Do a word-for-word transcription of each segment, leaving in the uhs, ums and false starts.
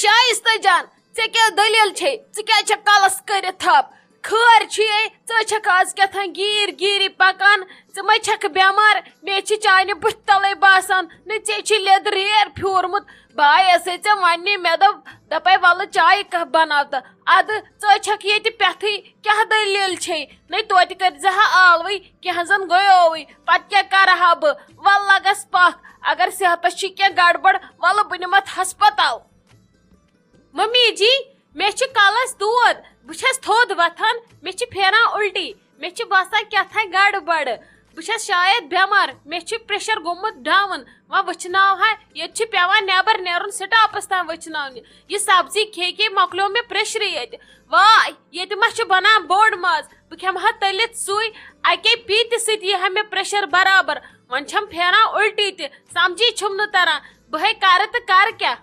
شایستہ جان، ژےٚ کیٛاہ دٔلیٖل چھے؟ ژٕ کیٛازِ چھَکھ کلس کٔرِتھ تھپھ؟ خٲر چھُیے، ژٕ چھَکھ آز کیٛاہ تام گیٖر گیٖری پکان۔ ژٕ ما چھَکھ بٮ۪مار؟ مےٚ چھِ چانہِ بُتھِ تلے باسان، نہ ژےٚ چھُے لیٚدریر پھیوٗرمُت۔ بہٕ آیسے ژےٚ وننہِ، مےٚ دوٚپ، دپے، ولہٕ چایہِ کپ بناو تہٕ۔ ادٕ ژٕ چھَکھ ییٚتہِ پٮ۪تھٕے، کیٛاہ دٔلیٖل چھے؟ نَے توتہِ کٔرۍ زِ ہا آلوٕے، کینٛہہ زن گٔیووٕے، پتہٕ کیٛاہ کرٕ ہا بہٕ؟ ولہٕ لگس پکھ، اگر صحتس چھِ کینٛہہ گڑبڑ، ولہٕ بہٕ نِمتھ ہسپتال۔ ممی جی، مےٚ چھُ کلس دود، بہٕ چھَس تھوٚد وۄتھان، مےٚ چھِ پھیران الٹی، مےٚ چھِ باسان کیٛاہ تھانۍ گڑبڑ، بہٕ چھَس شاید بٮ۪مار، مےٚ چھُ پریشر گوٚمُت ڈاوُن۔ وۄنۍ وٕچھناو ہا، ییٚتہِ چھُ پٮ۪وان نٮ۪بر نیرُن سٹاپس تام وٕچھناونہِ۔ یہِ سبزی کھے کھے مۄکلیو مےٚ پریشرٕے ییٚتہِ۔ واے، ییٚتہِ ما چھُ بنان بوٚڑ ماز؟ بہٕ کھٮ۪مہٕ ہا تٔلِتھ سُے، اکے پیٖتہِ سۭتۍ یی ہا مےٚ پریشر برابر۔ وۄنۍ چھَم پھیران الٹی تہِ، سمجھی چھُم نہٕ تران، بہٕ ہے کرٕ تہٕ کرٕ کیٛاہ؟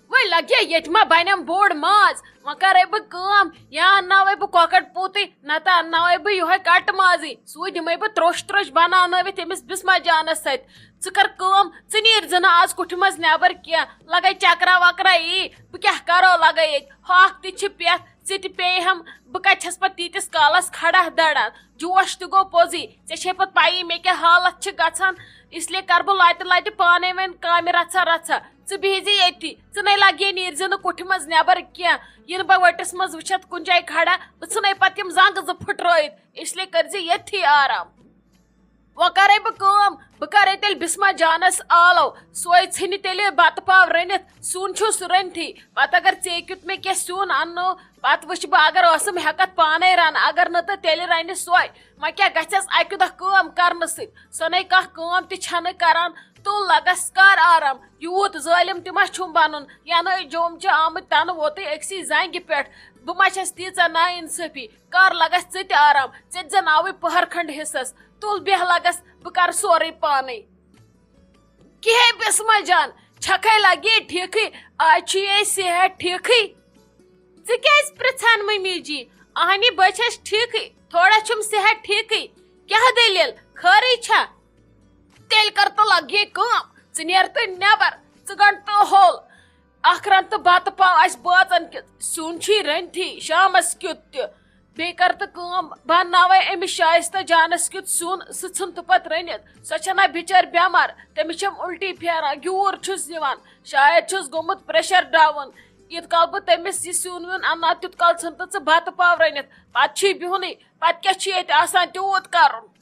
وۄنۍ لگہِ ییٚتہِ ما بنٮ۪م بوٚڑ ماز؟ وۄنۍ کرے بہٕ کٲم، یا انناوے بہٕ کۄکر پوٗتٕے، نتہٕ انناوے بہٕ یِہوے کٹہٕ مازٕے۔ سُے دِمے بہٕ تروٚش تروٚش بناونٲوِتھ تٔمِس بسمہ جانس سۭتۍ۔ ژٕ کر کٲم، ژٕ نیٖر زِ نہٕ آز کُٹھِ منٛز نٮ۪بر کینٛہہ، لگے چکرا وکرا یی، بہٕ کیٛاہ کرو لگے ییٚتہِ؟ ہاکھ تہِ چھِ پٮ۪تھ، ژٕ تہِ پیٚیہِ ہم، بہٕ کتہِ چھس پتہٕ تیٖتِس کالس کھڑا دڑان؟ جوش تہِ گوٚو پوٚزٕے، ژےٚ چھے پتہٕ پیی مےٚ کیٛاہ حالت چھِ گژھان، اس لیے کر بہٕ لتہِ لتہِ پانے وۄنۍ کامہِ رژھا رژھا۔ ژٕ بِہزِ ییٚتی، ژٕ نے لگے نیٖرزِ نہٕ کُٹھِ منٛز نٮ۪بر کینٛہہ۔ یِنہٕ بہٕ ؤٹِس منٛز وٕچھتھ کُنہِ جایہِ کھڑا، بہٕ ژھٕنے پتہٕ یِم زنٛگہٕ زٕ پھٕٹرٲیِتھ۔ اس لیے کٔرزِ ییٚتھی آرام۔ وۄنۍ کرے بہٕ کٲم، بہٕ کرے تیٚلہِ بسمہ جانس آلو، سۄے ژھٕنہِ تیٚلہِ بتہٕ پاو رٔنِتھ۔ سیُن چھُس رٔنتھٕے، پتہٕ اگر ژےٚ کیُتھ مےٚ کینٛہہ سیُن اننو، پتہٕ وٕچھِ بہٕ اگر ٲسٕم ہٮ۪کتھ پانے رنہٕ، اگر نہٕ تہٕ تیٚلہِ رنہِ سۄے۔ وۄنۍ کیٛاہ گژھٮ۪س اکہِ دۄہ کٲم کرنہٕ سۭتۍ؟ سۄ نے کانٛہہ کٲم تہِ چھنہٕ کران۔ تُل لگس کر آرام، یوٗت ظٲلم تہِ ما چھُم بنُن؟ ینہٕ جوم چھِ آمٕتۍ تنہٕ ووتُے أکسٕے زنگہِ پٮ۪ٹھ۔ بہٕ ما چھس تیٖژاہ نا انصٲفی؟ کر لگس ژٕ تہِ آرام، ژےٚ تہِ زن آوٕے پٔہر کھنڈ حصس۔ تُل بیٚہہ لگس، بہٕ کرٕ سورُے پانے۔ کِہے بسمہ جان، چھکھے لگے ٹھیکھٕے، آز چھُ یے صحت ٹھیکھٕے۔ ژٕ کیازِ پرژھان ممی جی؟ اہنی بہٕ چھس ٹھیکھٕے، تھوڑا چھُم صحت ٹھیکھٕے۔ کیاہ دٔلیٖل؟ خٲرٕے چھا؟ تیٚلہِ کر تہٕ لگ یے کٲم، ژٕ نیر تہٕ نٮ۪بر، ژٕ گنڈ تہٕ ہول۔ اکھ رن تہٕ بتہٕ پاو اسہِ بٲژن کیُتھ، سیُن چھُے رٔنتھٕے، شامس کیُتھ تہِ۔ بیٚیہِ کر تہٕ کٲم، بہٕ انناوے أمِس شایستہ جانس کیُتھ سیُن، سُہ ژھُن تہٕ پتہٕ رٔنِتھ۔ سۄ چھےٚ نا بِچٲر بٮ۪مار، تٔمِس چھَم الٹی پھیران، گیوٗر چھُس یِوان، شاید چھُس گوٚمُت پریشر ڈاوُن۔ یوٗت کال بہٕ تٔمِس یہِ سیُن ویُن انناو، تیوٗت کال ژھُن تہٕ ژٕ بتہٕ پاو رٔنِتھ، پتہٕ چھُے بِہُنٕے، پتہٕ کیٛاہ چھُ ییٚتہِ آسان تیوٗت کرُن؟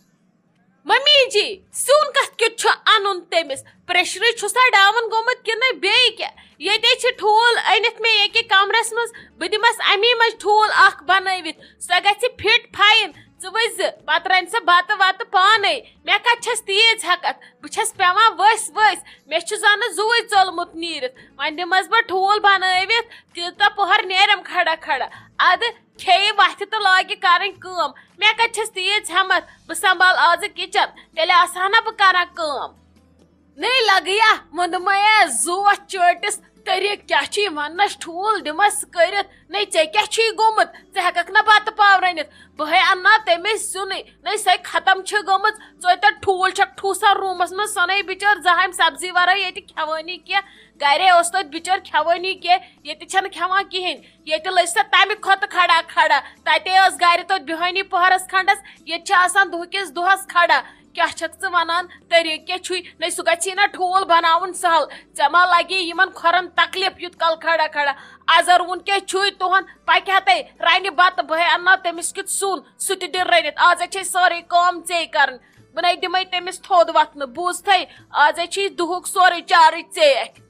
ممی جی، سیُن کتھ کیُتھ چھُ انُن تٔمِس؟ پریشرٕے چھُسا ڈاوُن گوٚمُت کِنہٕ بیٚیہِ کیٛاہ؟ ییٚتے چھِ ٹھوٗل أنِتھ مےٚ ییٚکے کمرس منٛز، بہٕ دِمس امی منٛز ٹھوٗل اکھ بنٲوِتھ، سۄ گژھِ فِٹ فاین۔ ژٕ وٕچھ زِ پتہٕ رنہِ سۄ بتہٕ وتہٕ پانے۔ مےٚ کتہِ چھس تیٖژ ہٮ۪کتھ؟ بہٕ چھس پٮ۪وان ؤسۍ ؤسۍ، مےٚ چھُ زنہٕ زُوٕے ژوٚلمُت نیٖرِتھ۔ وۄنۍ دِمس بہٕ ٹھوٗل بنٲوِتھ، تیٖژاہ پۄہر نیرم کھڑا کھڑا۔ ادٕ کھیٚیہِ وتھِ تہٕ لاگہِ کرٕنۍ کٲم۔ مےٚ کتہِ چھس تیٖژ ہٮ۪متھ؟ بہٕ سنبھال آزٕ کچن، تیٚلہِ آسہٕ ہا نہ بہٕ کران کٲم۔ نے لگیا وندمیا زوت چٲٹِس طریٖقہٕ کیٛاہ چھُے وننس؟ ٹھوٗل دِمس کٔرِتھ؟ نے ژےٚ کیٛاہ چھُے گوٚمُت؟ ژٕ ہٮ۪ککھ نہ بتہٕ پاو رٔنِتھ؟ بہٕ ہے انناو تٔمِس سیُنٕے۔ نے سۄے ختم چھِ گٔمٕژ، ژٕ تہِ ٹھوٗل چھکھ ٹھوٗسان روٗمس منٛز، سۄ نے بِچٲر زہامۍ سبزی ورٲے ییٚتہِ کھٮ۪وٲنی کینٛہہ۔ گرے اوس توتہِ بِچٲر کھٮ۪وٲنی کینٛہہ، ییٚتہِ چھنہٕ کھٮ۪وان کِہینۍ۔ ییٚتہِ لٔج سۄ تمہِ کھۄتہٕ کھڑا کھڑا۔ تتے ٲس گرِ توتہِ بِہٲنی پۄہرس کھنڈس، ییٚتہِ چھِ آسان دُہہٕ کِس دۄہس کھڑا۔ کیٛاہ چھکھ ژٕ ونان؟ طریٖقہٕ کیٛاہ چھُے؟ نے سُہ گژھی نا ٹھوٗل بناوُن سہل۔ ژےٚ ما لگی یِمن کھۄرن تکلیف یُتھ کال کھڑا کھڑا؟ ازر وُن کیٛاہ چھُے تُہُنٛد؟ پکہِ ہا تَے رنہِ بتہٕ، بہٕ ہے انناو تٔمِس کیُتھ سیُن، سُہ تہِ دِ رٔنِتھ۔ آز ہے چھے سٲرٕے کٲم ژے کرٕنۍ۔ بہٕ نے دِمے تٔمِس تھوٚد وتھنہٕ، بوٗزتھے؟ آز ہے چھے دُہُک سورُے چارٕے ژے اتھِ۔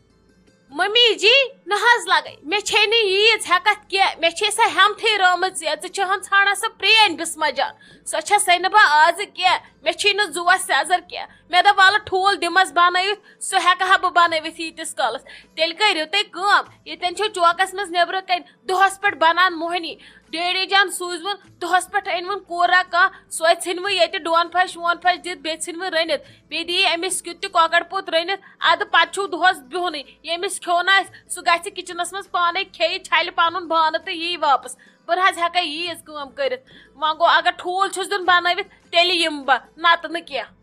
ممی جی، نہ حظ لگے، مےٚ چھے نہٕ ییٖژ ہٮ۪کتھ کینٛہہ، مےٚ چھے سۄ ہٮ۪متھٕے رٲمٕژ، ژٕ چھہن ژھانڈان سۄ پرٛٲنۍ بسمہ جان، سۄ چھسے نہٕ بہٕ آزٕ کینٛہہ، مےٚ چھے نہٕ زُوس سیٚزر کینٛہہ۔ مےٚ دوٚپ ولہٕ ٹھوٗل دِمس بنٲوِتھ، سُہ ہٮ۪کہٕ ہا بہٕ بنٲوِتھ ییٖتِس کالس۔ تیٚلہِ کٔرِو تُہۍ کٲم، ییٚتٮ۪ن چھو چوکس منٛز نیٚبرٕ کنۍ دۄہس پٮ۪ٹھ بنان موہنی، ڈیڈی جان سوٗزوُن دۄہس پٮ۪ٹھ، أنۍوُن کوٗرا کانٛہہ، سۄے ژھٕنۍوٕ ییٚتہِ ڈون پھش وون پھش دِتھ، بیٚیہِ ژھٕنۍوٕ رٔنِتھ، بیٚیہِ دِیہِ أمِس کیُتھ تہِ کۄکر پوٗت رٔنِتھ، ادٕ پتہٕ چھُو دۄہس بِہُنٕے۔ ییٚمِس کھیوٚو نہٕ آسہِ، سُہ گژھِ کچنس منٛز پانے کھیٚیہِ، چھلہِ پنُن بانہٕ تہٕ ییہِ واپس۔ بہٕ نہٕ حظ ہٮ۪کے ییٖژ کٲم کٔرِتھ۔ وۄنۍ گوٚو، اگر ٹھوٗل چھُس دیُن بنٲوِتھ، تیٚلہِ یِمہٕ بہٕ، نتہٕ نہٕ کینٛہہ۔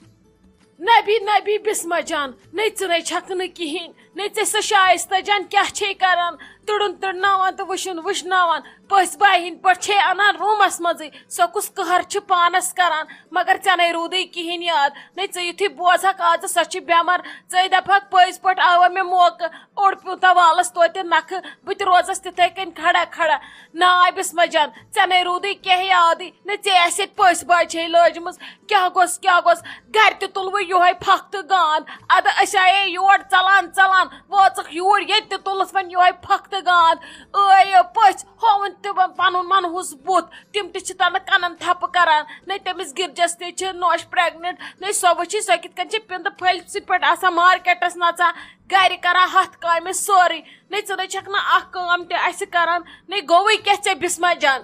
نبی، نبی، بسمہ جان، نٔژ نَے چھکھ نہٕ کِہیٖنۍ۔ نے ژےٚ سۄ شایستہ جان کیٛاہ چھے کران؟ تُڑُن تُڑناوان تہٕ وٕچھُن وٕچھناوان۔ پٔژھۍ بایہِ ہِنٛدۍ پٲٹھۍ چھے اَنان روٗمَس منٛزٕے۔ سۄ کُس قہر چھِ پانَس کران؟ مگر ژےٚ نے روٗدٕے کِہیٖنۍ یاد۔ نے ژٕ یُتھُے بوزہَکھ آزٕ سۄ چھِ بٮ۪مار، ژٕے دَپہَکھ پٔزۍ پٲٹھۍ آوَ مےٚ موقعہٕ۔ اوٚڑ پیوٗنٛتہ والَس توتہِ نَکھٕ، بہٕ تہِ روزَس تِتھَے کٔنۍ کھڑا کھڑا۔ ناے بِسمہ جان، ژےٚ نے روٗدٕے کینٛہہ یادٕے۔ نے ژےٚ آسہِ ییٚتہِ پٔژھۍ بایہِ چھے لٲجمٕژ۔ کیٛاہ گوٚژھ، کیٛاہ گوٚژھ؟ گرِ تہِ تُلوٕ یِہوٚے پھکھ تہٕ گانٛد۔ اَدٕ أسۍ آیے یور ژلان ژلان، وٲژٕکھ یوٗرۍ، ییٚتہِ تہِ تُلُتھ وۄنۍ یِہوٚے پھکھ تہٕ گانٛد۔ ٲے پٔژھۍ، ہووُن تہِ وۄنۍ پنُن منحوس بُتھ، تِم تہِ چھِ تَنہٕ کَنَن تھپہٕ کران۔ نے تٔمِس گِرجَس تہِ چھِ نوش pregnant، نے سۄ وٕچھی سۄ کِتھ کٔنۍ چھِ پِندٕ پھٔلۍ سۭتۍ پٲٹھۍ آسان مارکیٹَس نژان، گرِ کران ہَتھ کامہِ سورُے۔ نے ژٕ نے چھَکھ نہٕ اَکھ کٲم تہِ اَسہِ کران، نے گوٚوٕے کیٛاہ ژےٚ بِسمہ جان؟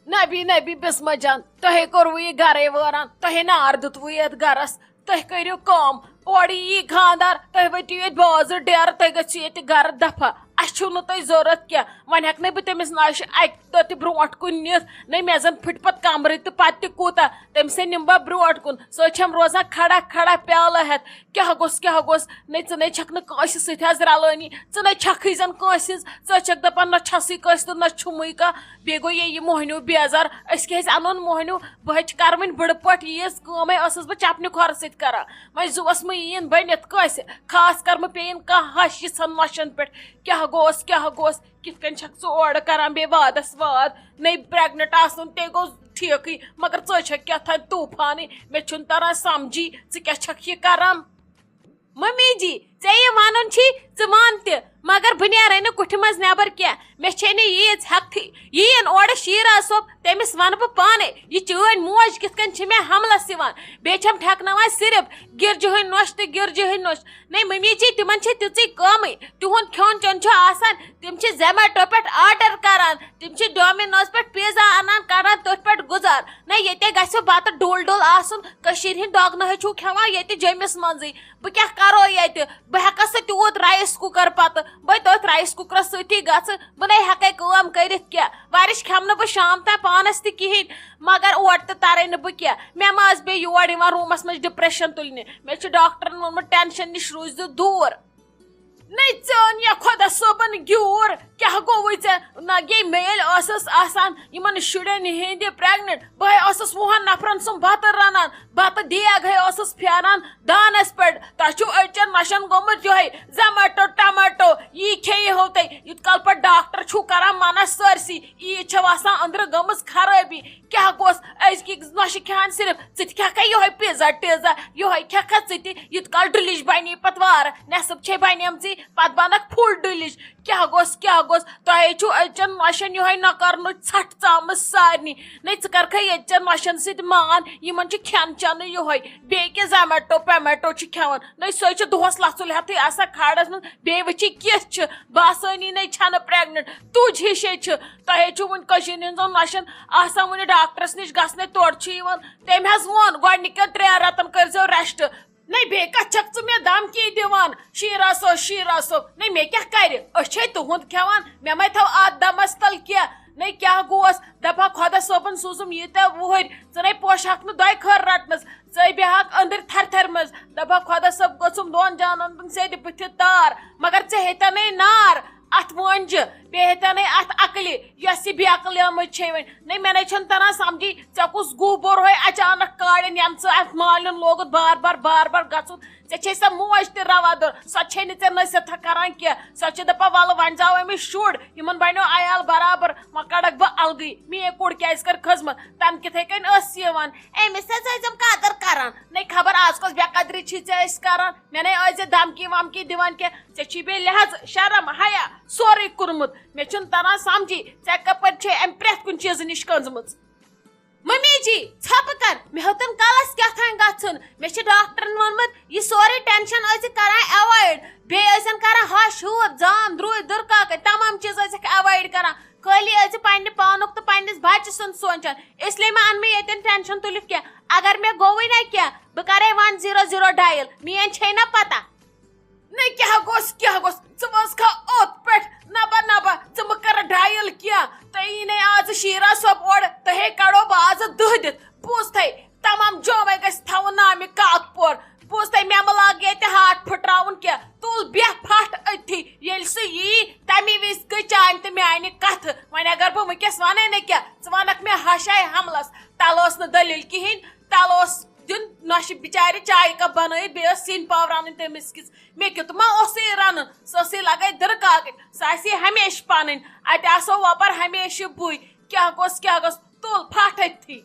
نبی، نبی، بسمہ جان، تۄہے کوٚروٕ یہِ گرے وٲران، تۄہے نار دیُتوٕ یتھ گرس۔ تُہۍ کٔرِو کٲم، اورٕ یی خانٛدار، تُہۍ ؤٹِو ییٚتہِ بازر ڈیرٕ، تُہۍ گٔژھِو ییٚتہِ گرٕ دفعہ۔ اَسہِ چھُو نہٕ تۄہہِ ضروٗرت کینٛہہ۔ وۄنۍ ہٮ۪کہٕ نَے بہٕ تٔمِس نَشہِ اَکہِ دۄہ تہِ برونٛٹھ کُن نِتھ، نَے مےٚ زَن پھٕٹہِ پَتہٕ کمرٕے تہٕ پَتہٕ تہِ کوٗتاہ، تٔمِس ہے نِمہٕ بہٕ برونٛٹھ کُن۔ سۄ چھَم روزان کھڑا کھڑا پیالہٕ ہٮ۪تھ۔ کیٛاہ گوٚژھ، کیٛاہ گوٚژھ؟ نَے ژٕ نَے چھَکھ نہٕ کٲنٛسہِ سۭتۍ حظ رَلٲنی، ژٕ نَے چھَکھٕے زَن کٲنٛسہِ ہِنٛز، ژٕ چھَکھ دَپان نہ چھَسٕے کٲنٛسہِ تہٕ نہ چھُمٕے کانٛہہ۔ بیٚیہِ گوٚو یہِ، یہِ موہنیوٗ بیزار۔ أسۍ کیٛازِ اَنون موہنیوٗ؟ بہٕ ہے چھِ کَرٕ وٕنہِ بٕڑٕ پٲٹھۍ ییٖژ کٲمَے ٲسٕس بہٕ چَپنہِ کھۄرٕ سۭتۍ کَران۔ وۄنۍ زُوَس مہٕ یِیِن بٔنِتھ کٲنٛسہِ، خاص کَر مہٕ پیٚیِن کانٛہہ ہَش یِژھَن نۄشَن پٮ۪ٹھ۔ کیٛاہ گوٚوس، کیٛاہ گوٚوس؟ کِتھ کٔنۍ چھَکھ ژٕ اورٕ کَران بیٚیہِ وادَس واد؟ نَے pregnant آسُن تے گوٚو ٹھیٖکٕے، مگر ژٕ چھَکھ کیٛاہ تام طوٗفانٕے۔ مےٚ چھُنہٕ تَران سَمجھی ژٕ کیٛاہ چھَکھ یہِ کَران۔ ممی جی، ژےٚ یہِ وَنُن چھی، ژٕ وَن تہِ، مگر بہٕ نیرے نہٕ کُٹھِ منٛز نٮ۪بر کینٛہہ۔ مےٚ چھے نہٕ ییٖژ ہٮ۪کتھٕے۔ یِیِن اورٕ شیٖرا صٲب، تٔمِس وَنہٕ بہٕ پانَے، یہِ چٲنۍ موج کِتھ کٔنۍ چھِ مےٚ حملَس یِوان۔ بیٚیہِ چھَم ٹھٮ۪کناوان صرف گِرجہِ ہٕنٛدۍ نۄش تہٕ گِرجہِ ہٕنٛدۍ نۄش۔ نَے ممی جی، تِمَن چھِ تِژٕے کٲمٕے۔ تِہُنٛد کھیوٚن چیوٚن چھُ آسان، تِم چھِ Zomato پٮ۪ٹھ order کَران، تِم چھِ Domino's پٮ۪ٹھ pizza اَنان، کَڑان تٔتھۍ پٮ۪ٹھ گُزار۔ نَے ییٚتے گژھِ بَتہٕ ڈوٚل ڈوٚل آسُن۔ کٔشیٖرِ ہِنٛدۍ دۄگنہٕ ہے چھُو کھٮ۪وان ییٚتہِ جیٚمِس منٛزٕے۔ بہٕ کیٛاہ کَرو ییٚتہِ؟ بہٕ ہیٚکا سا تیوٗت rice cooker پَتہٕ؟ بہٕ تٔتھۍ rice cookerس سۭتی گژھٕ، بہٕ نَے ہیٚکَے کٲم کٔرِتھ کینٛہہ۔ وَرِش کھٮ۪مہٕ نہٕ بہٕ شام تام پانَس تہِ کِہیٖنۍ، مگر اور تہِ تَرَے نہٕ بہٕ کینٛہہ۔ مےٚ ما ٲس بیٚیہِ یور یِوان روٗمَس منٛز depression تُلنہِ؟ مےٚ چھُ ڈاکٹرَن ووٚنمُت tension نِش روٗزِو دوٗر۔ نَے ژٕ اوٚن یا خۄدا صٲبَن گیوٗر، کیٛاہ گوٚوُے ژےٚ؟ نہ گے میل ٲسٕس آسان یِمَن شُرٮ۪ن ہِنٛدِ pregnant۔ بہٕ ہے ٲسٕس وُہَن نفرَن سُنٛد بَتہٕ رَنان، بَتہٕ دیگ ہے ٲسٕس پھیران دانَس پٮ۪ٹھ۔ تۄہہِ چھُو أڑچَن نۄشَن گوٚمُت یِہوٚے Zomato ٹمیٹو، یی کھیٚیہِ ہو تُہۍ۔ یُت کال پَتہٕ ڈاکٹر چھُو کَران منع سٲرسٕے، عیٖد چھَو آسان أنٛدرٕ گٔمٕژ خرٲبی۔ کیٛاہ گوٚژھ أزکِس نۄشہِ کھٮ۪ہن صرف؟ ژٕ تہِ کھٮ۪کھا یِہوٚے pizza ٹیزا، یِہوٚے کھٮ۪کھا ژٕ تہِ، یُت کال ڈُلِج بَنے پَتہٕ وارٕ، نٮ۪صٕف چھے بَنیمژٕے، پَتہٕ بَنَکھ full ڈُلِج۔ کیٛاہ گوٚژھ، کیٛاہ گوٚژھ؟ تۄہے چھُو أزچَن نۄشَن یِہوٚے نہ کَرنُک ژھَٹھ ژامٕژ سارنٕے۔ نَے ژٕ کَرکھے ییٚتچَن نۄشَن سۭتۍ مان، یِمَن چھُ کھٮ۪ن چٮ۪نٕے یِہوٚے، بیٚیہِ کیٛاہ Zomato پیمیٹو چھِ کھٮ۪وان؟ نَے سۄے چھِ دۄہَس لَژھُل ہٮ۪تھٕے آسان کھاڑَس منٛز، بیٚیہِ وٕچھی کِژھ چھِ، باسٲنی نَے چھَنہٕ pregnant، تُج ہِشے چھِ۔ تۄہے چھُو وُنہِ کٔشیٖرِ ہِنٛزَن نۄشَن آسان وُنہِ ڈاکٹرَس نِش گژھنَے، تورٕ چھُ یِوان۔ تٔمۍ حظ ووٚن، گۄڈٕنِکٮ۪ن ترٛٮ۪ن رٮ۪تَن کٔرۍزیو rest۔ نَے بیٚیہِ کَتہِ چھَکھ ژٕ مےٚ دھمکی دِوان؟ شیٖرا صٲب، شیٖرا صٲب، نَے مےٚ کیٛاہ کَرِ؟ أسۍ چھے تُہُنٛد کھٮ۪وان، مےٚ مَے تھاو اَتھ دَمَس تَل کینٛہہ۔ نَے کیٛاہ گوس؟ دَپان خۄدا صٲبَن سوٗزُم ییٖتیٛاہ وُہٕرۍ، ژٕ نَے پوشاکھ نہٕ دۄیہِ خٲر رَٹنَس، ژٕے بیٚہَکھ أنٛدٕرۍ تھَرِ تھَرِ منٛز۔ دَپان خۄدا صٲب گوٚژھُم دۄن جانَن سیٚدِ بٕتھِ تار، مگر ژےٚ ہیٚتٮ۪نَے نار اَتھ وٲنجہِ، بیٚیہِ ہیٚتٮ۪نَے اَتھ عقلہِ، یۄس یہِ بے عقلیمٕچ چھے وۄنۍ۔ نَے مےٚ نَے چھَنہٕ تَران سَمجھی، ژےٚ کُس گُہہ بوٚر ہوے اچانک کاڑٮ۪ن، یَنہٕ ژٕ اَتھ مالِنٮ۪ن لوگُت بار بار بار بار گژھُن؟ ژےٚ چھے سۄ موج تہِ روا دٔر، سۄ تہِ چھے نہٕ ژےٚ نصیحتہ کران کینٛہہ۔ سۄ چھِ دپان، ولہٕ وۄنۍ زاو أمِس شُر، یِمن بنیو عیال برابر، وۄنۍ کڑکھ بہٕ الگٕے۔ میٲنۍ کوٗر کیازِ کر خدمت؟ تمہِ کِتھے کٔنۍ ٲس یِوان۔ أمِس حظ ٲسۍزٮ۪م قدر کران۔ نے خبر آز کۄس بے قدری چھی ژےٚ أسۍ کران۔ مےٚ نے ٲسۍ زِ دھمکی ومکی دِوان کینٛہہ۔ ژےٚ چھی بے لحاظ، شرم، حیا سورُے کوٚرمُت۔ مےٚ چھُنہٕ تران سمجھی، ژےٚ کپٲرۍ چھے امہِ پرٛٮ۪تھ کُنہِ چیٖزٕ نِش کٔنٛزمٕژ؟ ممی جی، ژھۄپہٕ کر، مےٚ ہیوٚتُن کلس کیٛاہ تام گژھُن۔ مےٚ چھُ ڈاکٹرن ووٚنمُت، یہِ سورُے tension ٲسۍ زِ کران avoid، بیٚیہِ ٲسۍ زن کران ہش ہیوٗر، زام، درٛوے، دُرکاکے، تمام چیٖز ٲسۍ زِکھ avoid کران۔ خٲلی ٲسۍ زِ پننہِ پانُک تہٕ پننِس بچہِ سُنٛد سونچان۔ اس لیے مہ ان مےٚ ییٚتٮ۪ن tension تُلِتھ کینٛہہ۔ اگر مےٚ گوٚوٕے نہ کینٛہہ، بہٕ کرے one zero zero dial، میٲنۍ چھے نہ پتہ۔ نہ کیٛاہ گوٚژھ، کیٛاہ گوٚژھ؟ ژٕ وٲژکھا اوٚت پٮ۪ٹھ؟ نبا، نبا، ژٕ مہٕ کر dial کینٛہہ۔ تۄہہِ یی نے آز شیرا صٲب اورٕ، تۄہے کڑو بہٕ آز دٕہ دِتھ۔ بوٗزتھے، تمام جومے گژھِ تھاوُن نامہِ کاک پور۔ بوٗزتھے، مےٚ مہٕ لاگ ییٚتہِ heart پھٕٹراوُن کینٛہہ۔ تُل بیٚہہ تَمی وِزِ گٔے چانہِ تہٕ میانہِ کتھٕ۔ وۄنۍ اگر بہٕ وٕنکیٚس ونے نہٕ کینٛہہ، ژٕ ونکھ مےٚ ہشاے حملس۔ تلہٕ اوس نہٕ دٔلیٖل کِہیٖنۍ، تلہٕ اوس دیُن نۄشہِ بِچارِ چایہِ کپ بنٲیِتھ، بیٚیہِ ٲس سِنۍ پاو رنٕنۍ تٔمِس کِژھ۔ مےٚ کیُتھ ما اوسُے یہِ رنُن؟ سۄ ٲسٕے لگے دٕرکاکٕنۍ، سۄ آسہِ ہمیشہِ پنٕنۍ۔ اتہِ آسو وۄپر ہمیشہِ بٕے۔ کیٛاہ گوٚژھ، کیٛاہ گوٚژھ؟ تُل پھٹھ أتھی۔